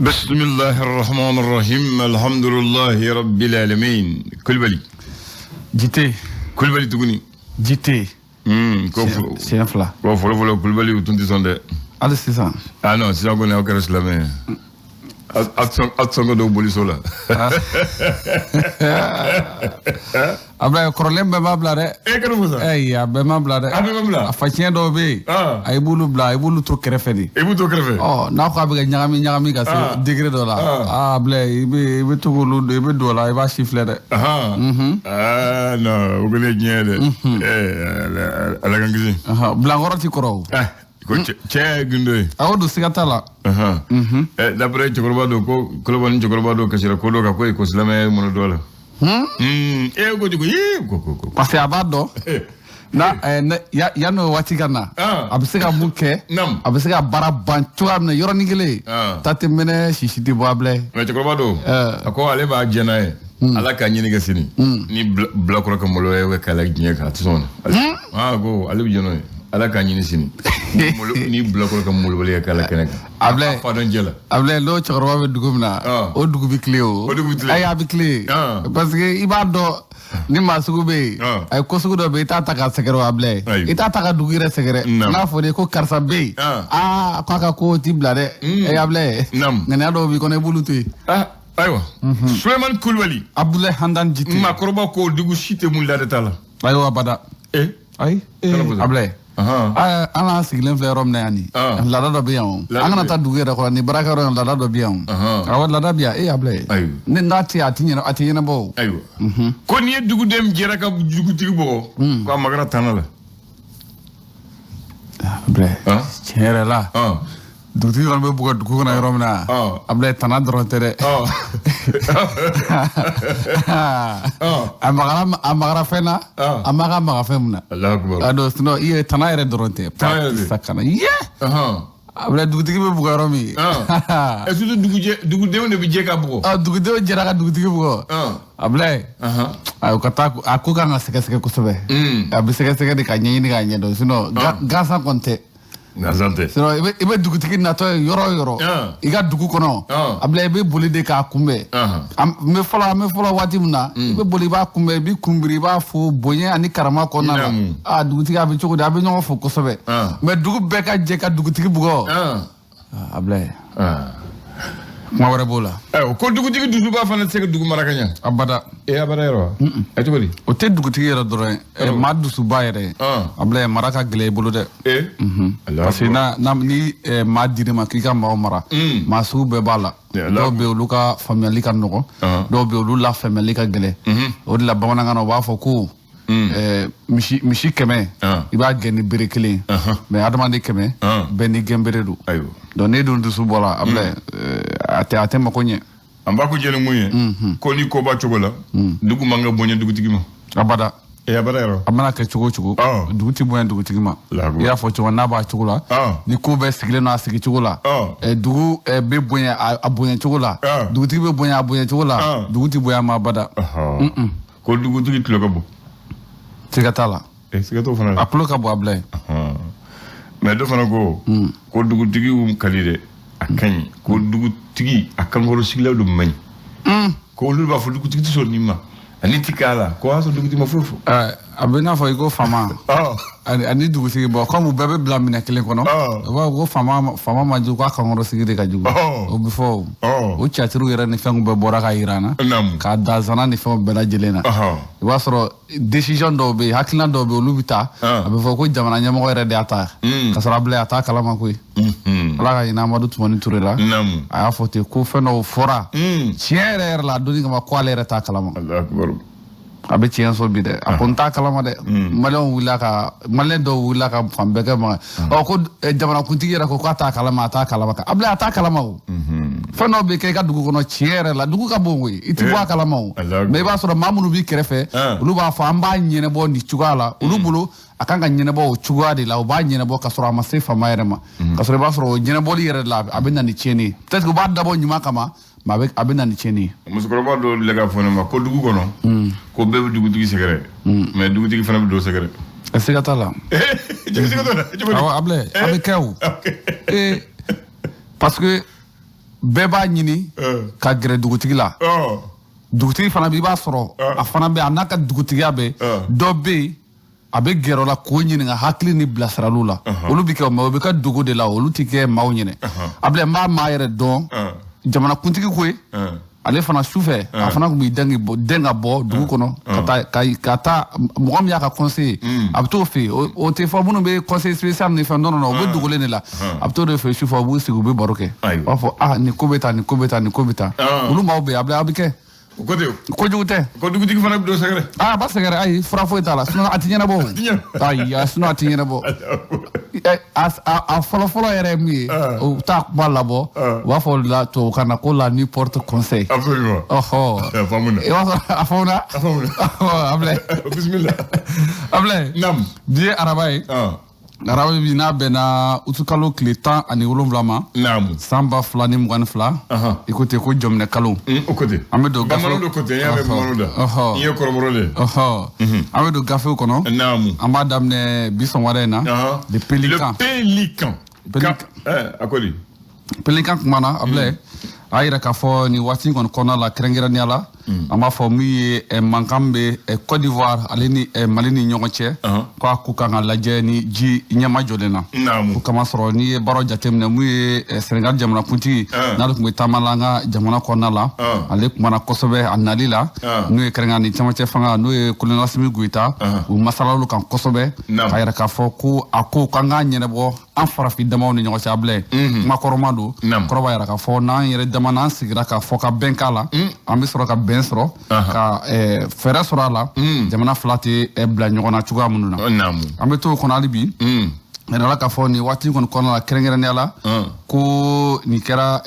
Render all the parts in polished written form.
Bismillahi rahmani rahim, alhamdulillahi rabbil alamin. Kulibali. Jite. Kulibali tuguni. Jite. Ko siɲɛ fila. Ko fɔlɔ fɔlɔ, Kulibali u tun tɛ sɔn dɛ. Hali sisan. Ah non, sisan kɔni aw kɛra silamɛ ye. A tɛ sɔn ka don boliso la. Ablaye, kɔrɔlen bɛɛ ma bila dɛ. E kɛra fo sa. Ayi, a bɛɛ ma bila dɛ. A bɛɛ ma bila. A faciyɛn dɔw bɛ yen. A i b'olu bila, i b'olu to kɛrɛfɛ de. I b'u to kɛrɛfɛ. Ɔ, n'a ko a bɛ ka ɲagami ɲagami ka se degré dɔ la. Aa Ablaye, i bɛ to k'olu i bɛ don o la, i b'a siffler dɛ. Ah non, o kɔni ye diɲɛ ye dɛ. Ala k'an kisi. Bilankɔrɔ ti kɔrɔ o. Ko cɛ ye gundo ye. Awɔ don, siga t'a la. D'après cɛkɔrɔba dɔ ko, Kolobani cɛkɔrɔba dɔ kasira ko dɔ kan ko ko silamɛya ye mɔnɔ dɔ la. E ko kojugu ii ko ko ko. Parce que a b'a dɔn na yan'o waati ka na, a bɛ se ka mun kɛ, a bɛ se ka baara ban cogoya min na yɔrɔnin kelen, ta tɛ mɛnɛ, sisi tɛ bɔ, Ablaye. Mais cɛkɔrɔba don, a ko ale b'a jɛ n'a ye. Ala k'a ɲini kɛ sini ni bilakɔrɔ ka maloya bɛ k'a la diɲɛ kan, a tɛ sɔn o la. Ko ale bɛ jɛn n'o ye. Ala k'a ɲini sini ni bilakɔrɔ ka malobaliya k'a la kɛnɛ kan. Ablaye, fa dɔn jɛ la. Ablaye, n'o cɛkɔrɔba bɛ dugu min na, o dugu bɛ tilen o. O dugu bɛ tilen. Ayi, a bɛ tilen. Parce que i b'a dɔn ni maa sugu bɛ yen, a ye ko sugu dɔ bɛ yen, i t'a ta k'a sɛgɛrɛ o, Ablaye. I t'a ta ka dugu yɛrɛ sɛgɛrɛ. N'a fɔra ko karisa bɛ yen, aa k'a ka ko t'i bila dɛ. Ablaye, ŋaniya dɔw b'i kɔnɔ, i b'olu to yen. Ayiwa, Sulemani Kulibali. Abdulayi Handan Jite. Maakɔrɔba ko dugu si tɛ mun laada t'a la. Ayiwa, abada. Ayi, Ablaye. An n'an sigilen filɛ yɔrɔ min na yan nin, laada dɔ bɛ yan o. An kana taa dugu yɛrɛ kɔrɔ nin baarakɛyɔrɔ in, laada dɔ bɛ yan o. Awɔ, laada bɛ yan. E Ablaye, ni n'a tɛ yen, a tɛ ɲɛnabɔ, a tɛ ɲɛnabɔ o. Ayiwa, ko n'i ye duguden jɛra ka dugutigi bugɔ, ko a magara tana la. Ablaye, tiɲɛ yɛrɛ la, dugutigi kɔni bɛ bugɔ dugu kɔnɔ yɔrɔ min na, Ablaye, tana dɔrɔn tɛ dɛ. A magara, a magara fɛn na, a ma ka maga fɛn mun na. A don, sinon i ye tana yɛrɛ dɔrɔn tɛ. Sakana ye. Ablaye, dugutigi bɛ bugɔ yɔrɔ min. Et surtout dugudenw de bɛ jɛ ka bugɔ. Dugudenw jɛra ka dugutigi bugɔ. Ablaye, ayi, ka taa a ko kan ka sɛgɛsɛgɛ kosɛbɛ. A bɛ sɛgɛsɛgɛ de ka ɲɛɲini k'a ɲɛdɔn, sinon gansan kɔni tɛ. Gansan tɛ. Sinon i bɛ dugutigi natɔ ye yɔrɔ o yɔrɔ i ka dugu kɔnɔ, Ablaye, i bɛ boli de k'a kunbɛn. An bɛ fɔlɔ, an bɛ fɔlɔ waati min na, i bɛ boli, i b'a kunbɛn, i b'i kunbiri, i b'a fo bonya ani karama kɔnɔna la. Aa dugutigi, a bɛ cogo di? A bɛ ɲɔgɔn fo kosɛbɛ. Mais dugu bɛɛ ka jɛ ka dugutigi bugɔ. Ablaye, kuma wɛrɛ b'o la. Ayiwa, ko dugutigi dusuba fana tɛ se ka dugu mara ka ɲɛ. Abada. E abada yɔrɔ wa? A cogo di? O tɛ dugutigi yɛrɛ dɔrɔn ye, maa dusuba yɛrɛ. Ablaye, mara ka gɛlɛn i bolo dɛ. Parce que na ni maa dir'i ma k'i ka maaw mara, maa sugu bɛɛ b'a la. Dɔw bɛ yen, olu ka faamuyali ka nɔgɔn, dɔw bɛ yen, olu lafaamuyali ka gɛlɛn. O de la bamanankan na u b'a fɔ ko misi 100, i b'a gɛn ni bere kelen, mais adamaden 100 bɛɛ ni gɛnbere don. Donc ne dun dusu bɔra, Ablaye, a tɛ mako ɲɛ. An b'a ko jɛ ni mun ye, ko ni ko b'a cogo la, dugu man ka bonya dugutigi ma. Abada. E abada yɔrɔ. A mana kɛ cogo o cogo, dugu tɛ bonya dugutigi ma. I y'a fɔ cogo n'a b'a cogo la, ni ko bɛɛ sigilen don a sigi cogo la, dugu bɛ bonya a bonya cogo la, dugutigi bɛ bonya a bonya cogo la, dugu tɛ bonya a ma abada. Ko dugutigi tulo ka bon. Siga t'a la. Siga t'o fana la. A tulo ka bon, Ablaye. Mais dɔ fana ko ko dugutigiw ka di dɛ, a ka ɲi. Ko dugutigi a kankɔrɔ sigilaw de man ɲi. Ko olu b'a fɔ dugutigi tɛ sɔn nin ma, ani ti k'a la, ko o y'a sɔrɔ dugutigi ma foyi fɔ. A bɛ n'a fɔ i ko faama ani dugutigi, bɔ comme u bɛɛ bɛ bila minɛ kelen kɔnɔ, u b'a fɔ ko faama ma jugu, k'a kankɔrɔ sigi de ka jugu. O bɛ fɔ o. O catiriw yɛrɛ ni fɛnw bɛɛ bɔra ka yira an na, k'a da zana ni fɛnw bɛɛ lajɛlen na. I b'a sɔrɔ décision dɔw bɛ yen, hakilina dɔw bɛ yen, olu bɛ ta, a bɛ fɔ ko jamana ɲɛmɔgɔ yɛrɛ de y'a ta, ka sɔrɔ Ablaye, a t'a kalama koyi. Ala ka hinɛ Amadu Tumani Ture la, a y'a fɔ ten ko fɛn dɔw fɔra tiɲɛ yɛrɛ yɛrɛ la a donni kama, ko ale yɛrɛ t'a kalama. A bɛ tiɲɛ sɔrɔ bi dɛ, a ko n t'a kalama dɛ. Maliyɛnw wulila ka, maliyɛn dɔw wulila ka fan bɛɛ kɛ ma. Ɔ, ko jamanakuntigi yɛrɛ ko k'a t'a kalama, a t'a kalama. Ablaye, a t'a kalama o. Fɛn dɔw bɛ kɛ i ka dugu kɔnɔ, tiɲɛ yɛrɛ la, dugu ka bon koyi, i ti bɔ a kalama o. Mais i b'a sɔrɔ maa minnu b'i kɛrɛfɛ, olu b'a fɔ an b'a ɲɛnabɔ nin cogoya la. Olu bolo a kan ka ɲɛnabɔ o cogoya de la, u b'a ɲɛnabɔ ka sɔrɔ a ma se faama yɛrɛ ma, ka sɔrɔ i b'a sɔrɔ o ɲɛnabɔli yɛrɛ la, a bɛ na ni tiɲɛni ye. Peut-être que u b'a dabɔ ɲuman kama, mais a bɛ na ni tiɲɛni ye. Musokɔrɔba dɔw delila k'a fɔ ne ma ko dugu kɔnɔ, ko bɛɛ bɛ dugutigi sɛgɛrɛ, mais dugutigi fana bɛ dɔ sɛgɛrɛ. Siga t'a la. Siga t'o la cogo di? Awɔ Ablaye, a bɛ kɛ o. Parce que Bɛɛ b'a ɲini ka gɛrɛ dugutigi la. Dugutigi fana i b'a sɔrɔ a fana bɛ a n'a ka dugutigiya bɛ dɔ bɛ yen a bɛ gɛrɛ o la k'o ɲininka hakili ni bilasiraliw la. Olu bɛ kɛ, mais o bɛ kɛ dogo de la, olu tɛ kɛ maaw ɲɛnɛ. Abulayi, n b'a maa yɛrɛ dɔn, jamanakuntigi ko ye, ale fana sufɛ a fana tun b'i den ka bɔ dugu kɔnɔ ka taa mɔgɔ min y'a ka conseiller, a bɛ t'o fɛ yen. O tɛ fɔ minnu bɛ conseil spécial ni fɛn dɔn, o bɛ dogolen de la. A bɛ t'o de fɛ sufɛ, u b'u sigi, u bɛ baro kɛ, u b'a fɔ ah, nin ko bɛ tan, nin ko bɛ tan, nin ko bɛ tan. Olu maaw bɛ yen, a bɛ kɛ. O ko ten. Kojugu tɛ. Ko dugutigi fana bɛ don sɛgɛrɛ. Ah, a b'a sɛgɛrɛ, ayi, fura foyi t'a la, sinon a ti ɲɛnabɔ o. Ayi, sinon a ti ɲɛnabɔ. A fɔlɔ fɔlɔ yɛrɛ ye min ye, u t'a kuma labɔ, u b'a fɔ o de la tubabukan na ko la nuit porte conseil. Absolument. Ɔhɔ. A faamuna. I b'a sɔrɔ a faamuna. A faamuna. Abulayi. Bismillah. Abulayi. Naam. Bi ye araba ye. Araba bi n'a bɛnna utukalo tile 17 ma. Naamu. San 2022. I ko ten ko jɔminɛ kalo. O ko ten. An bɛ don gafe. Bamananw de ko ten, n y'a mɛn bamananw da. I ye kɔrɔbɔrɔ de ye. An bɛ don gafew kɔnɔ. Naamu. An b'a daminɛ bi sɔgɔmada in na. Le Pélican. Le Pélican. Pélican. A ko di. Pélican kumana, Abulayi, a yira k'a fɔ nin waati in kɔni kɔnɔna la, kɛrɛnkɛrɛnnenya la, an b'a fɔ min ye mankan bɛ Côte d'Ivoire ale ni Mali ni ɲɔgɔn cɛ, k'a ko kan ka lajɛ ni ji ɲɛma jɔlen na. O kama sɔrɔ n'i ye baaraw jateminɛ, mun ye Sénégal jamanakuntigi, n'ale tun bɛ taama la an ka jamana kɔnɔna la, ale kumana kosɛbɛ a nali la, n'o ye kɛrɛnkɛrɛn ni cɛmancɛ fanga, n'o ye colonel Assimi Goïta, u masalala kan kosɛbɛ, k'a yira k'a fɔ ko a ko k'an k'a ɲɛnabɔ an farafin damaw ni ɲɔgɔn cɛ. Abulayi, kuma kɔrɔma don, kɔrɔ b'a yira k'a fɔ n'an yɛrɛ dama n'an sigira k'a fɔ ka bɛn k'a la, an bɛ sɔrɔ ka bɛn sɔrɔ ka fɛɛrɛ sɔrɔ a la, jamana fila tɛ bila ɲɔgɔn na cogoya minnu na. An bɛ t'o kɔnɔ hali bi. Yɛrɛ k'a fɔ nin waati kɔni kɔnɔna la, kɛrɛnkɛrɛnnenya la, ko nin kɛra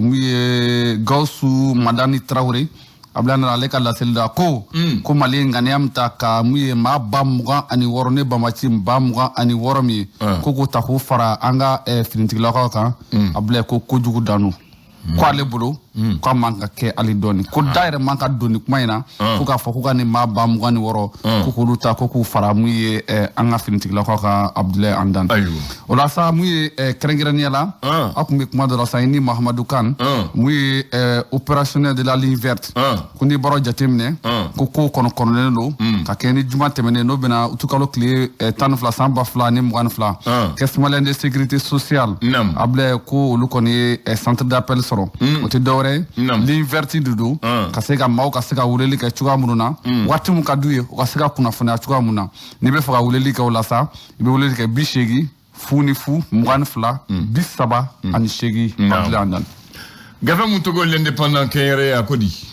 mun ye, Gawusu Madani Tarawele, Abulayi, nana ale ka laseli la ko Mali ye ŋaniya min ta ka mun ye maa 26,000 ne banbaci 26,000 min ye, ko k'o ta k'o fara an ka finitigilakaw kan, Abulayi, ko kojugu dan don. Ko ale bolo k'a man ka kɛ hali dɔɔni, ko da yɛrɛ man ka don nin kuma in na, ko k'a fɔ ko ka nin maa 26,000 ko k'olu ta ko k'u fara mun ye an ka finitigilakaw kan, Abudulayi Andan. O la sa, mun ye kɛrɛnkɛrɛnnenya la, aw tun bɛ kuma dɔ la sa i ni Mahamadu Kan, mun ye opérationnel de la ligne verte, ko n'i bɔra jateminɛ ko kow kɔnɔ kɔnɔlen don ka kɛ ni juma tɛmɛnen, n'o bɛna utukalo tile 12 san 2022, caisse malienne de sécurité sociale, Abudulayi, ko olu kɔni ye centre d'appel sɔrɔ. O tɛ dɔwɛrɛ ye, ligne verte de don, ka se ka maaw ka se ka weleli kɛ cogoya minnu na, waati min ka d'u ye, u ka se ka kunnafoniya cogoya min na. N'i bɛ fɛ ka weleli kɛ o la sa, i bɛ weleli kɛ 80 00 22 38. Abudulayi Andan. Gafe mun tɔgɔ l'Indépendant kɛnyɛrɛ, a ko di.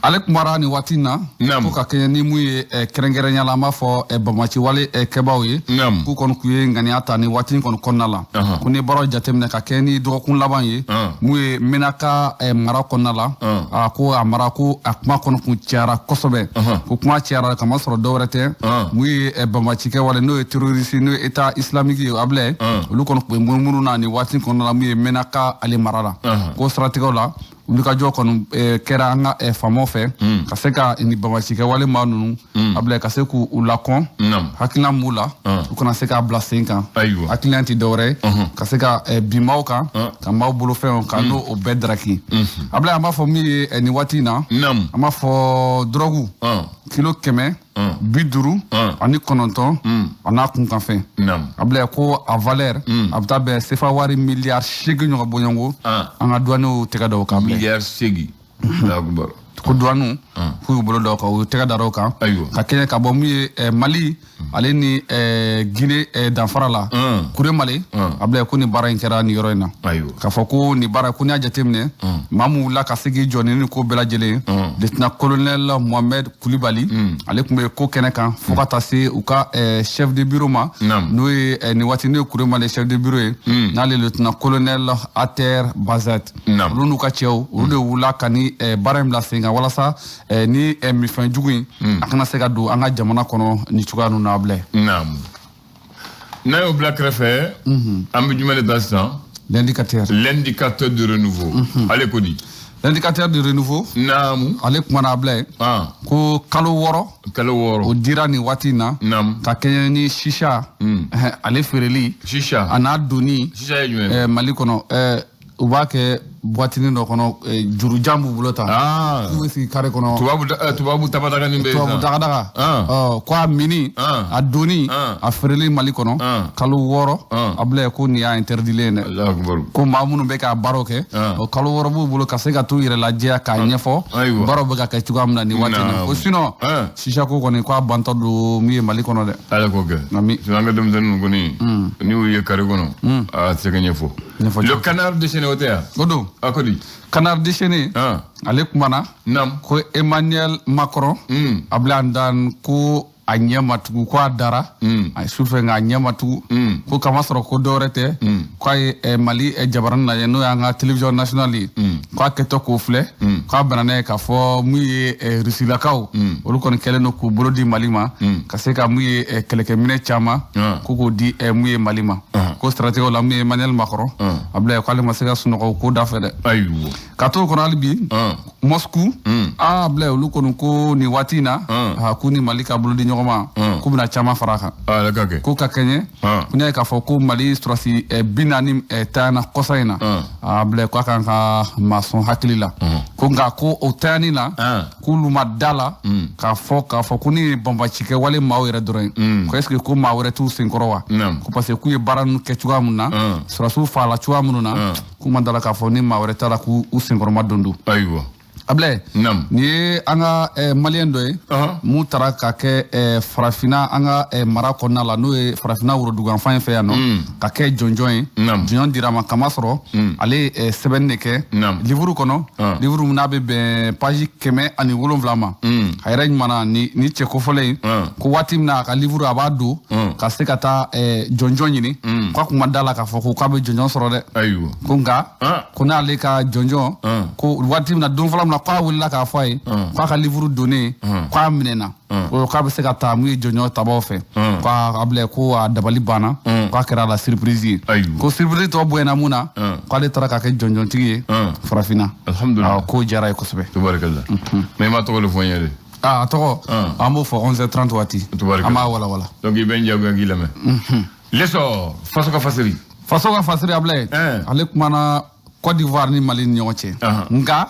Ale kumara nin waati in na ko ka kɛɲɛ ni mun ye, kɛrɛnkɛrɛnya la, an b'a fɔ banbaci wale kɛbaaw ye, k'u kɔni k'u ye ŋaniya ta nin waati in kɔni kɔnɔna la, ko ni baaraw jateminɛ ka kɛɲɛ ni dɔgɔkun laban ye, mun ye Menaka mara kɔnɔna la, a ko a mara ko a kuma kɔni kun cayara kosɛbɛ, ko kuma cayara kamasɔrɔ dɔwɛrɛ tɛ, mun ye banbaci kɛwale, n'o ye terroriste, n'o ye État islamique ye, Abulayi, olu kɔni tun bɛ munumunu na nin waati in kɔnɔna la, mun ye Menaka ale mara la. Ko siratigɛw la, wulikajɔ kɔni kɛra an ka faamaw fɛ ka se ka nin banbaci kɛwale maa ninnu, Abulayi, ka se k'u lakɔn hakilina m'u la, u kana se k'a bila sen kan. Hakilina tɛ dɔwɛrɛ ye, ka se ka bin maaw kan, ka maaw bolofɛnw ka n'o o bɛɛ daraki. Abulayi, an b'a fɔ min ye nin waati in na, an b'a fɔ dɔrɔgu kilo 159 a n'a kunkanfɛn, Abulayi, ko a valeur a bɛ taa bɛn sefa wari miliyari 8 ɲɔgɔn bɔɲɔgɔnko, an ka douaniers tɛgɛ da o kan. Miliyari 8. Ko douaniers k'u y'u bolo da o kan, u tɛgɛ da o kan, ka kɛɲɛ ka bɔ mun ye Mali ale ni Guinée danfara la, Kuremale, Abulayi, ko nin baara in kɛra nin yɔrɔ in na. K'a fɔ ko nin baara, ko n'i y'a jateminɛ, maa min wulila ka se k'i jɔ ni ko bɛɛ lajɛlen, lieutenant colonel Mohamed Kulibali, ale tun bɛ ko kɛnɛ kan fo ka taa se u ka chef de bureau ma, n'o ye nin waati n'o ye Kuremale chef de bureau ye, n'ale lieutenant colonel Ater Bazet, olu n'u ka cɛw, olu de wulila ka ni baara in bila sen kan walasa ni minfɛn jugu in a kana se ka don an ka jamana kɔnɔ nin cogoya ninnu na, Abulayi. Naamu. N'a y'o bila kɛrɛfɛ, an bɛ jumɛn de ta sisan? L'indicateur. L'indicateur du renouveau. Ale ko di? L'indicateur du renouveau. Naamu. Ale kumana, Abulayi, ko kalo 6. Kalo 6. O dira nin waati in na. Naamu. Ka kɛɲɛ ni shisha. Ale feereli. Shisha. A n'a donni. Shisha ye jumɛn ye? Mali kɔnɔ, u b'a kɛ. Boîtinin dɔ kɔnɔ, jurujan b'u bolo tan. K'u bɛ sigi carré kɔnɔ. Tubabu tabadaga nin bɛ yen. Tubabu dagadaga. Ɔ, ko a mini, a donni, a feereli Mali kɔnɔ kalo 6, Abulaye, ko nin y'a interdilen ye dɛ. Allahu akbar. Ko maa minnu bɛ k'a baaraw kɛ, o kalo 6 b'u bolo ka se ka t'u yɛrɛ lajɛya k'a ɲɛfɔ baaraw bɛ ka kɛ cogoya min na nin waati in na. Ko sinon sisa ko kɔni, k'a bantɔ don min ye Mali kɔnɔ dɛ. Ala k'o kɛ. Ami. Sinon an ka denmisɛnninw kɔni, n'i y'u ye carré kɔnɔ, a tɛ se ka ɲɛfɔ. Ɲɛfɔ. Le Canard déchaîné, o tɛ yan? O don. A ko di? Canard déchaîné, ale kumana ko Emmanuel Macron, Abulaye Dan, ko a ɲɛ ma tugu, ko a dara a sufɛ nka a ɲɛ ma tugu, ko kamasɔrɔ ko dɔwɛrɛ tɛ, k'a ye Mali jabaranin lajɛ, n'o y'an ka télévision nationale ye, k'a kɛtɔ k'o filɛ, k'a bɛnna n'a ye k'a fɔ mun ye Rusilakaw, olu kɔni kɛlen don k'u bolo di Mali ma ka se ka mun ye kɛlɛkɛminɛ caman ko k'o di mun ye Mali ma. Ko siratigɛw la, mun ye Emmanuel Macron, Abulaye, k'ale ma se ka sunɔgɔ o ko da fɛ dɛ. Ka t'o kɔnɔ hali bi, Moscou, aa Abulaye, olu kɔni ko nin waati in na, k'u ni Mali ka bolo di ɲɔgɔn ma, k'u bɛna caman fara a kan. Ala ka kɛ. Ko ka kɛɲɛ ko n'i y'a ye k'a fɔ ko Mali sɔrɔsi 40 tayana kɔsa in na, Abulaye, k'a kan ka masɔn hakili la, ko nka ko o tayani la, k'olu ma da la k'a fɔ ko ni ye banbacikɛ wale maaw yɛrɛ dɔrɔn ye, ko est ce que ko maa wɛrɛ t'u senkɔrɔ wa? Ko parce que k'u ye baara ninnu kɛ cogoya min na, sɔrɔsiw faala cogoya minnu na, k'u ma da la k'a fɔ ni maa wɛrɛ t'a la k'u senkɔrɔma don don. Abulaye, nin ye an ka maliyɛn dɔ ye mun taara ka kɛ farafinna an ka mara kɔnɔna la, n'o ye farafinna woroduguyanfan in fɛ yan nɔ, ka kɛ jɔnjɔn ye. Jɔnjɔn dira a ma kamasɔrɔ ale ye sɛbɛnni de kɛ livre kɔnɔ, livre min n'a bɛ bɛn page 107 ma. A yɛrɛ ɲuman ni cɛ kofɔlen ye ko waati min na a ka livre a b'a don ka se ka taa jɔnjɔn ɲini, k'a kun ma da la k'a fɔ ko k'a bɛ jɔnjɔn sɔrɔ dɛ. Ko nka ko n'ale ka jɔnjɔn, ko waati min na, don fɔlɔ min na k'a wulila k'a fɔ a ye k'a ka livre donnen k'a minɛna, ko k'a bɛ se ka taa mun ye jɔnjɔn tabaw fɛ, k'a Abulaye, ko a dabali banna, k'a kɛra la surprise ye. Ko surprise tɔ bonyana mun na, k'ale taara ka kɛ jɔnjɔntigi ye farafinna. Alhamdulillah. K'o diyara ye kosɛbɛ. Tubarikalla, mais i ma tɔgɔ de fɔ n ye dɛ. A tɔgɔ, an b'o fɔ 11h30 waati, an b'a walawala. Donc i bɛ n jagoya k'i lamɛn. L'Essor, Faso ka fasiri. Faso ka fasiri, Abulaye, ale kumana Côte d'Ivoire ni Mali ni ɲɔgɔn cɛ. Nka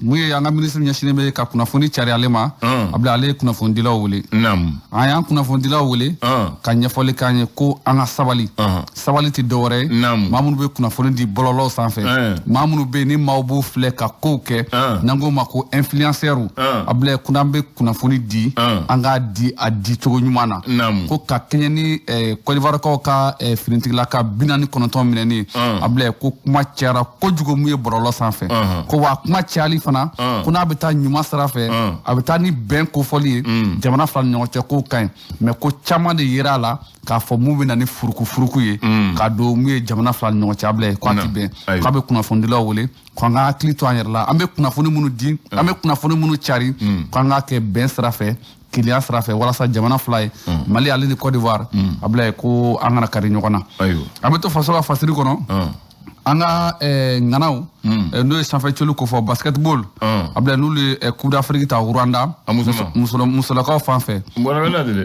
mun ye an ka minisiri ɲɛsinnen bɛ ka kunnafoni cari ale ma, Abulaye, ale ye kunnafonidilaw wele. An y'an kunnafonidilaw wele ka ɲɛfɔli k'an ye ko an ka sabali. Sabali tɛ dɔwɛrɛ ye, maa minnu bɛ kunnafoni di bɔlɔlɔw sanfɛ, maa minnu bɛ yen ni maaw b'u filɛ ka kow kɛ, n'an k'o ma ko influenceur, Abulaye, ko n'an bɛ kunnafoni di, an k'a di a di cogo ɲuman na. Ko ka kɛɲɛ ni Côte d'Ivoire ka finitigilaka 49 minɛni ye, Abulaye, ko kuma cayara kojugu mun ye bɔlɔlɔ sanfɛ. Ko wa kuma cayali fana, ko n'a bɛ taa ɲuman sira fɛ, a bɛ taa ni bɛn kofɔli ye jamana fila ni ɲɔgɔn cɛ, k'o ka ɲi, mais ko caman de yera a la k'a fɔ mun bɛ na ni furukufuruku ye ka don mun ye jamana fila ni ɲɔgɔn cɛ, Abulaye, k'a ti bɛn. K'a bɛ kunnafonidilaw wele k'an ka hakili to an yɛrɛ la, an bɛ kunnafoni minnu di, an bɛ kunnafoni minnu cari, k'an k'a kɛ bɛn sira fɛ, kelenya sira fɛ, walasa jamana fila ye, Mali ale ni Côte d'Ivoire, Abulaye, ko an kana kari ɲɔgɔn na. An bɛ to Faso ka fasiri kɔnɔ. An ka ŋanaw, n'o ye sanfɛ celu ko fɔ, basketball, Abulaye, n'olu ye Coupe d'Afrique ta Rwanda, musolakaw fan fɛ.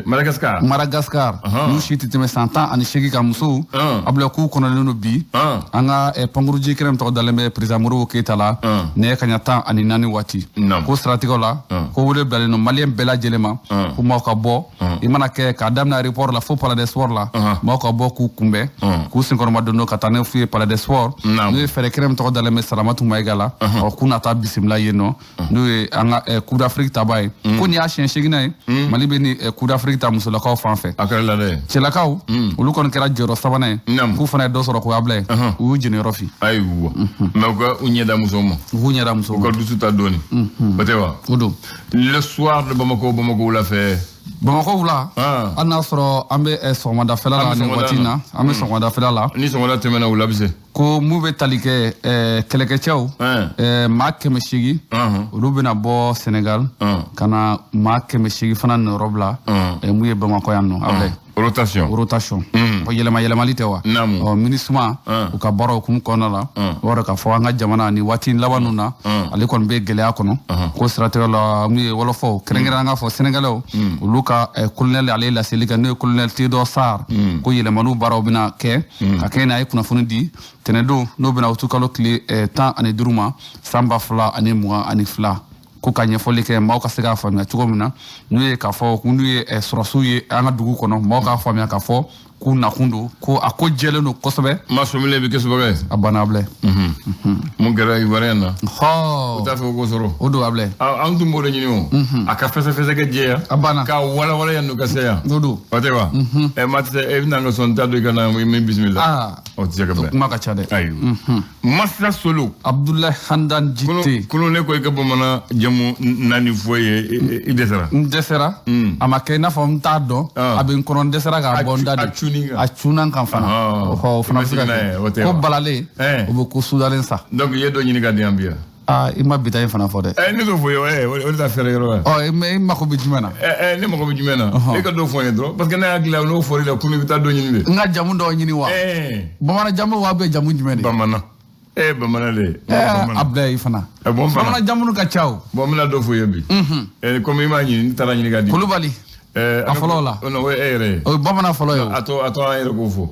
Madagascar. Madagascar, n'u si tɛ tɛmɛ san 18 kan, musow, Abulaye, k'u kɔnɔlen don bi an ka pankuruji kɛnɛ min tɔgɔ dalen bɛ président Modibo Keyita la, nɛgɛ kaɲa 14 waati. Ko siratigɛw la, ko wele bilalen don maliyɛn bɛɛ lajɛlen ma, ko maaw ka bɔ, i mana kɛ k'a daminɛ aéroport la fo Palais des Sports la, maaw ka bɔ k'u kunbɛn, k'u senkɔrɔma don ka taa ne f'u ye Palais des Sports, n'o ye fɛɛrɛ kɛnɛ min tɔgɔ dalen bɛ Salamatu Mayiga la. Ɔ, k'u na taa bisimila yen nɔ, n'o ye an ka Coupe d'Afrique taba ye. Ko nin y'a siɲɛ seeginnan ye Mali bɛ ni Coupe d'Afrique ta musolakaw fan fɛ. A kɛra la dɛ. Cɛlakaw, olu kɔni kɛra jɔyɔrɔ sabanan ye, k'u fana ye dɔ sɔrɔ k'o Abulaye, u y'u jeniyɔrɔ fi. Ayiwa, mais u ka u ɲɛda musow ma. U k'u ɲɛda musow ma, u ka dusu ta dɔɔni, o tɛ wa? O don. Le Soir de Bamako, Bamako wula fɛ. Bamakɔ wula, hali n'a sɔrɔ an bɛ sɔgɔmadafɛla la nin waati in na, an bɛ sɔgɔmadafɛla la. Ni sɔgɔmada tɛmɛna, wula bɛ se. Ko mun bɛ tali kɛ kɛlɛkɛcɛw maa 800, olu bɛna bɔ Senegal ka na maa 800 fana nɔyɔrɔ bila mun ye Bamakɔ yan nɔ, Abulaye. Rotation. Rotation. O yɛlɛma yɛlɛmali tɛ wa? Naamu. Ɔ MINUSMA u ka baara hukumu kɔnɔna la, o b'a dɔn k'a fɔ an ka jamana ni waati laban ninnu na, ale kɔni bɛ gɛlɛya kɔnɔ. Ko siratigɛ la, mun ye wɔlɔfɔw kɛrɛnkɛrɛn, an k'a fɔ Sénégalais, olu ka colonel, ale ye laseli kɛ, n'o ye colonel Théodore Sarr, ko yɛlɛmaliw baaraw bɛna kɛ ka kɛ n'a ye kunnafoni di tɛnɛdon, n'o bɛna utukalo tile 15 ma san 2022, ko ka ɲɛfɔli kɛ maaw ka se k'a faamuya cogo min na, n'u ye k'a fɔ n'u ye sɔrɔsiw ye an ka dugu kɔnɔ, maaw k'a faamuya k'a fɔ k'u nakun don, ko a ko jɛlen don kosɛbɛ. Ma somile bɛ kɛ subaga ye. A banna, Abilaye. Mun kɛra Ivoirien na? O t'a fɛ k'o sɔrɔ. O don, Abilaye. An tun b'o de ɲini o. A ka fɛsɛfɛsɛ kɛ jɛya. A banna. Ka walawala yan n'u ka se yan. O don. O tɛ wa? Ɛ maa tɛ se e bɛna n ka sɔn n ta don i ka na min bisimila. O tɛ se ka bɛn. Kuma ka ca dɛ. Ayiwa. Masa Solo. Abdoulaye Handan Jite. Kunu ne ko i ka bamanan jamu naani fɔ ye, i dɛsɛra. N dɛsɛra. A ma kɛ i n'a fɔ n t'a dɔn. A bɛ n kɔnɔ, n dɛsɛra k'a bɔ n da de. A cunni kan. A cunna kan fana. O fana bɛ se ka kɛ. Ko balalen, o bɛ ko sudalen sa. Donc i ye dɔ ɲini ka di yan bi yan. Aa, i ma bita in fana fɔ dɛ. Ne t'o fɔ ye, o de ta fɛɛrɛ yɔrɔ ye. Ɔ, i mako bɛ jumɛn na? Ne mako bɛ jumɛn na? E ka dɔ fɔ n ye dɔrɔn, parce que ne hakili la n'o fɔr'i la kunu, i bɛ taa dɔ ɲini de. N ka jamu dɔw ɲini wa? Bamanan jamu wa bɛ jamu jumɛn de? Bamanan. Bamanan de. Abdoulaye fana. Bon fana. Bamanan jamu ka ca o. Bon, n bɛna dɔ fɔ i ye bi. Komi i m'a ɲini, n taara ɲini ka di. Kulubali. A fɔlɔ la. Non, o ye e yɛrɛ ye. O ye bamanan fɔlɔ ye o. A to an yɛrɛ k'o fɔ.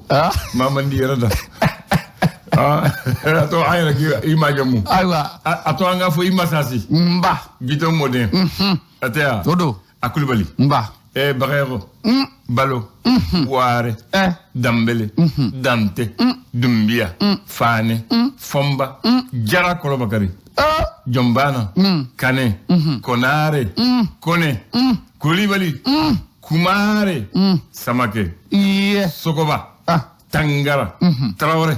Maa man di yɛrɛ da. A to an yɛrɛ k'i ma jamu. Ayiwa. A to an k'a fɔ i Masasi. Nba. Bitɔn mɔden. A tɛ yan. O don. A Kulubali. Nba. Bagayɔgɔ. Balo. Waare. Danbele. Dante. Dunbiya. Fane. Fɔnba. Jara Kɔlɔbakari. Jɔnbana. Kane. Konare. Kone. Kulibali. Kumare. Samake. Sokoba. Tangara. Traoré.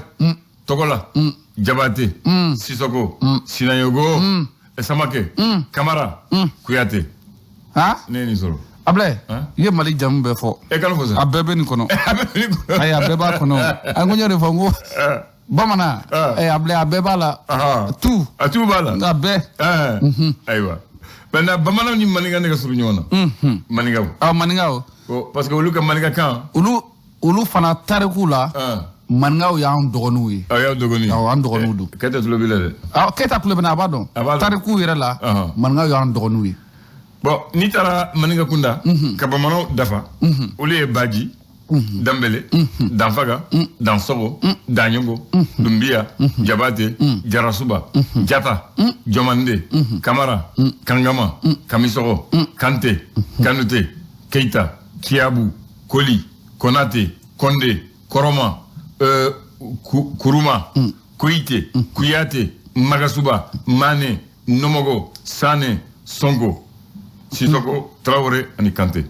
Togola. Jabate. Sissoko. Sinayogo. Samake. Kamara. Kuyate. Ne ye nin sɔrɔ. Ablaye, i ye Mali jamu bɛɛ fɔ. E kana fɔ sa. A bɛɛ bɛ nin kɔnɔ. Ayi, a bɛɛ b'a kɔnɔ. A ko n y'o de fɔ, n ko bamanan. Ablaye, a bɛɛ b'a la. Tout. A tout b'a la. A bɛɛ. Ayiwa. Maintenant, bamananw ni maninka ne ka surun ɲɔgɔn na. Maninkaw. Ah, maninkaw. Parce que olu ka maninkakan. Olu fana tariku la. Maninkaw y'an dɔgɔninw ye. Aw y'aw dɔgɔnin ye. Awɔ, an dɔgɔninw don. Keyita tulo b'i la dɛ. Awɔ, Keyita tulo bɛ n na, a b'a dɔn. A b'a dɔn. Tariku yɛrɛ la. Maninkaw y'an dɔgɔninw ye. Bon, n'i taara maninka kunda, ka bamananw dafa, olu ye Baji, Danbele, Danfaga, Dansogo, Daɲogo, Dunbiya, Jabate, Jarasuba, Jata, Jɔmande, Kamara, Kangama, Kamisogo, Kante, Kanute, Keita, Kiabu, Koli, Konate, Konde, Koroma, Kuruma, Koyite, Kuyate, Magasuba, Mane, Nomogo, Sane, Sonko, Sissoko, Traoré ani Kante.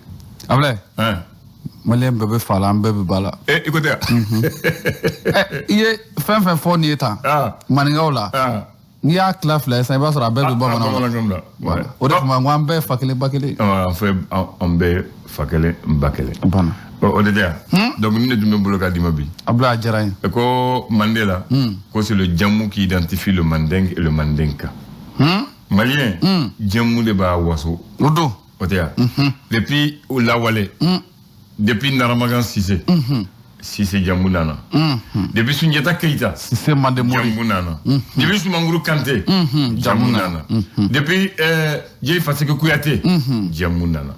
Ablaye. Maliyɛn bɛɛ bɛ fa la, an bɛɛ bɛ ba la. I ko tɛ. I ye fɛn fɛn fɔ nin ye tan. Maninkaw la. N'i y'a tila fila ye sisan, i b'a sɔrɔ a bɛɛ bɛ bamananw la. O de kama n ko an bɛɛ ye fa kelen ba kelen. An bɛɛ fa kelen ba kelen. A banna. O de tɛ yan. Donc nin de tun bɛ n bolo k'a d'i ma bi. Ablaye, a diyara n ye. Ko Mandela, ko c'est le jamu qui identifie le Manding et le Mandinka. Malien, jamu de b'a waso. O don. O tɛ yan. Depuis lawale. Depuis Naramagan Sise. Sise jamu nana. Depuis Sunjata Keita. Sise Mande Mori. Jamu nana. Depuis Sumanguru Kante. Jamu nana. Depuis Djei Faseke Kouyaté. Jamu nana.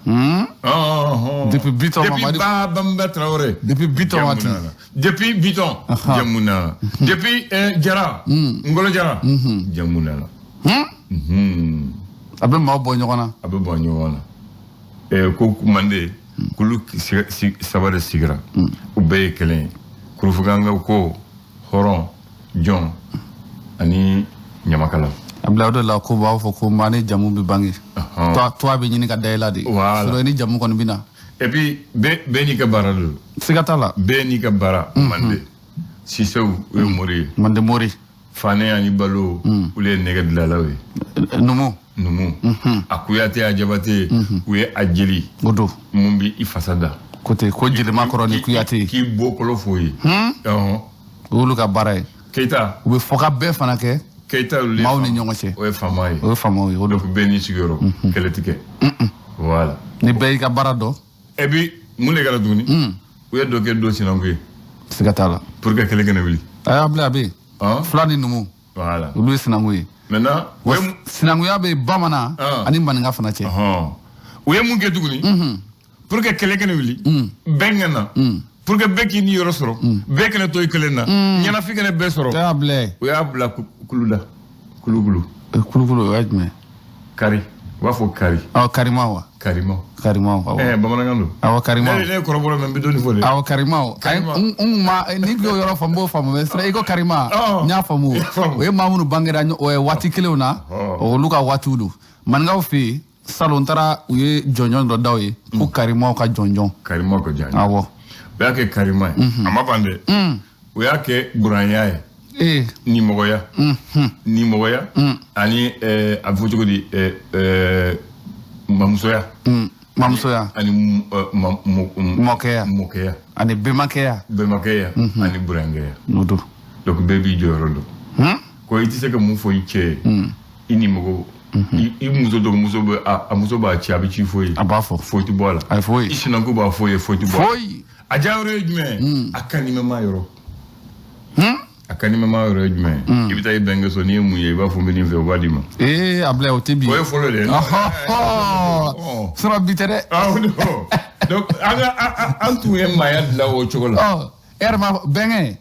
Depuis Biton. Depuis Bamba Traoré. Depuis Biton waati. Depuis Biton. Jamu nana. Depuis Jara. Ngolo Jara. Jamu nana. A bɛ maaw bɔ ɲɔgɔn na. A bɛ bɔ ɲɔgɔn na. Ko Mande. Kulu saba de sigira. U bɛɛ ye kelen ye. Kurufugankaw ko hɔrɔn, jɔn ani ɲamakala. Ablaye, o de la ko b'a fɔ ko maa ni jamu bɛ bange. Tɔgɔ bɛ ɲini ka da i la de. Voilà. Sinon i ni jamu kɔni bɛ na. Et puis bɛɛ n'i ka baara de don. Siga t'a la. Bɛɛ n'i ka baara. Mande. Sisew, o ye mori ye. Mande mori. Fane ani Balo, olu ye nɛgɛ dilanlaw ye. Numu. Numu. A Kuyate, a Jabate, u ye a jeli. O don. Mun bi i fasa da. Ko ten ko jelima kɔrɔ ni Kuyate. K'i bɔ kɔlɔ f'o ye. O y'olu ka baara ye. Keyita. U bɛ fɔ ka bɛɛ fana kɛ. Keyita olu ye. Maaw ni ɲɔgɔn cɛ. O ye faama ye. O ye faamaw ye, o don. Donc bɛɛ n'i sigiyɔrɔ. Kɛlɛ ti kɛ. Voilà. Ni bɛɛ y'i ka baara dɔn. Et puis mun de kɛra tuguni? U ye dɔ kɛ dɔ sinanku ye. Siga t'a la. Pour que kɛlɛ kana wuli. A y'a bila, a bɛ yen. Fila ni numu. Voilà. Olu ye sinanku ye. Maintenant, sinankuya bɛ bamanan ani maninka fana cɛ. U ye mun kɛ tuguni? Pour que kɛlɛ kana wuli, bɛn ka na. Pour que bɛɛ k'i niyɔrɔ sɔrɔ, bɛɛ kana to i kelen na, ɲɛnafin kana bɛɛ sɔrɔ. A y'a bila. U y'a bila kulu la. Kulukulu. Kulukulu, o ye jumɛn? Kari. U b'a fɔ kari. Awɔ, karima wa? Karima. Karima, awɔ. Bamanankan don. Awɔ, karima. Ne ye kɔrɔbɔrɔ mɛn, n bɛ dɔɔnin fɔ dɛ. Awɔ, karima. N kun ma ni y'o yɔrɔ faamu, n b'o faamu, mais i ko karima, n y'a faamu. O ye maa minnu bangera waati kelenw na, olu ka waatiw don. Maninkaw fɛ yen, salon n taara u ye jɔnjɔn dɔ da u ye, ko karimaw ka jɔnjɔn. Karimaw ka jɔnjɔn. Awɔ. U y'a kɛ karima ye. A ma ban dɛ. U y'a kɛ buranya ye. Nimɔgɔya. Nimɔgɔya. Ani a bɛ fɔ cogo di, mamusoya. Mamusoya. Ani mɔkɛya. Mɔkɛya. Ani bɛnbakɛya. Bɛnbakɛya. Ani burankɛya. O don. Donc bɛɛ b'i jɔyɔrɔ dɔn. Ko i tɛ se ka mun fɔ i cɛ ye. I nimɔgɔ. I muso dɔgɔmuso bɛ a muso b'a ci, a bɛ ci fɔ ye. A b'a fɔ. Foyi tɛ bɔ a la. A ye foyi. I sinanku b'a fɔ ye, foyi tɛ bɔ a la. Foyi. A diya yɔrɔ ye jumɛn ye? A kanimɛma yɔrɔ. A kanimɛma yɔrɔ ye jumɛn ye? I bɛ taa i bɛnkɛ so, n'i ye mun ye, i b'a fɔ n bɛ nin fɛ, o b'a d'i ma. A bila, o tɛ bi. O ye fɔlɔ de ye. Sɔrɔ bi tɛ dɛ. Donc an tun ye maaya dilan o cogo la. E yɛrɛ ma bɛnkɛ.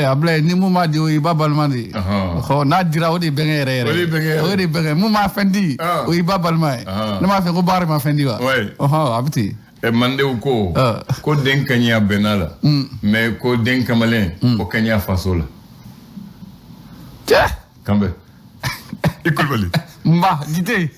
A bila, ni mun m'a di, o y'i ba balima de ye. N'a dira, o de ye bɛnkɛ yɛrɛ yɛrɛ. O de ye bɛnkɛ yɛrɛ. O de ye bɛnkɛ. Mun m'a fɛn di, o y'i ba balima ye. Ne m'a fɛ ko ba yɛrɛ ma fɛn di wa. A bɛ ten. Mandenw ko ko den ka ɲi a bɛnna la, mais ko den kamalen o ka ɲi a faso la. Cɛ. Kanbɛ. I Kulubali. Nba Jite.